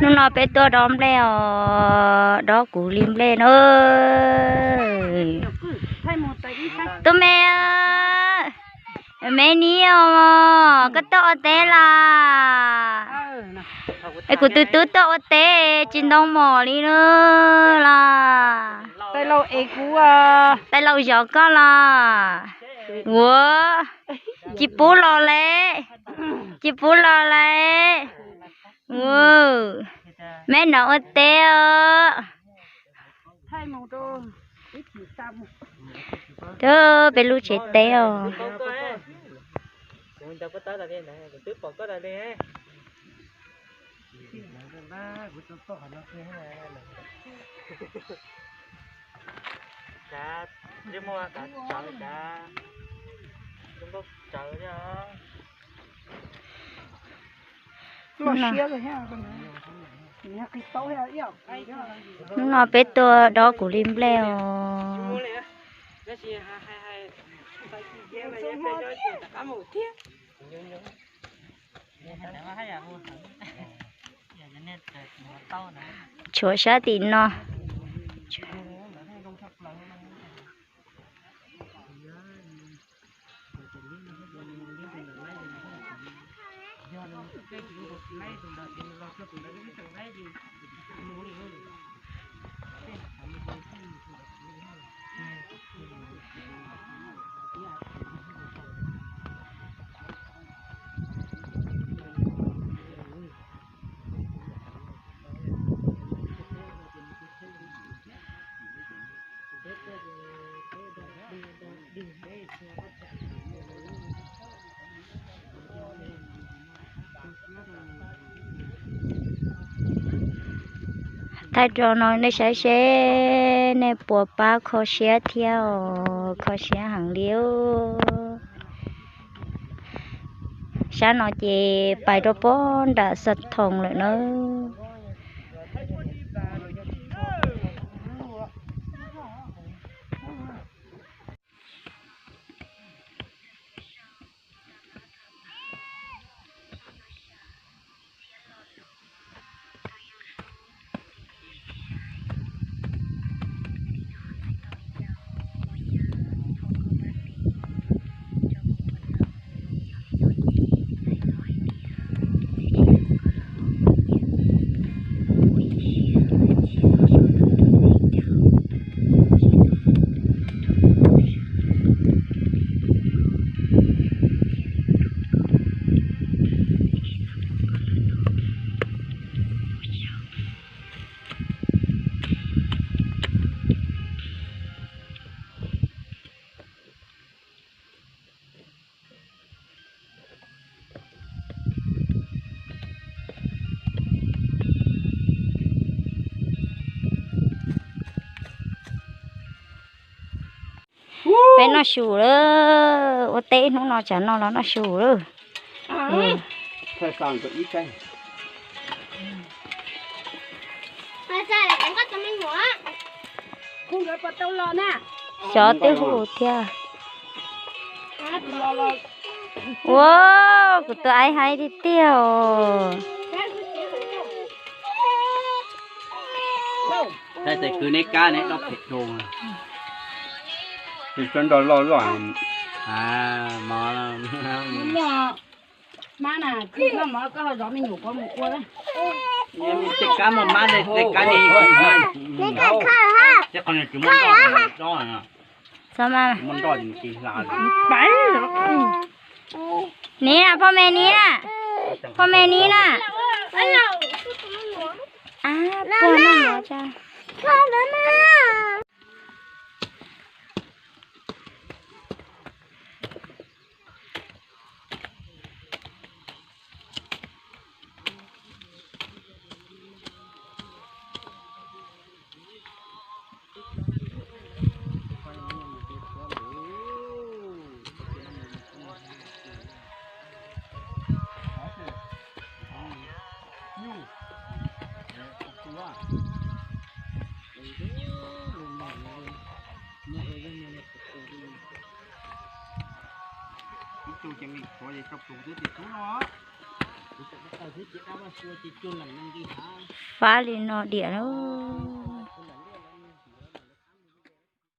Hnub no peb tuaj dob nplej os, dob kuv li nplej na. Tub me, me ni os, koj tuaj ua teb las? Es kuv tus tub tuaj ua teb tsis ntoo mom li na las. Tais laus zov koj los? Ua, tsis pub los le, tsis pub los le. Ua, me no ua teb os. Peb lub tsev teb os. Hnub no peb tuaj dob kuv li nplej os. Tshuav sab tim no. Thaij rau no nej saib seb nej puas pab kho siab thiab os, kho siab heev li. Sab no ces pais rau pob nram Xa Thoos lawm na. Peb noj su lawm, ua teb hnub no tsam no los noj su lawm. Xyov twb hu thiab. Ua, kuv tus aib haib tiag tiag os. Thaij tes kwv neb kab neb dob phem rau. Tes kab nrog loj loj. Tes kab muaj mab, tes kab ni. Txhob maj. Ni na, phoj me ni na. Phoj me ni na. Ab, puag noj mov tsa. Ib tug ces nqis qhuav ces rau plhus twb tim tub no. Fab li no diam lauj.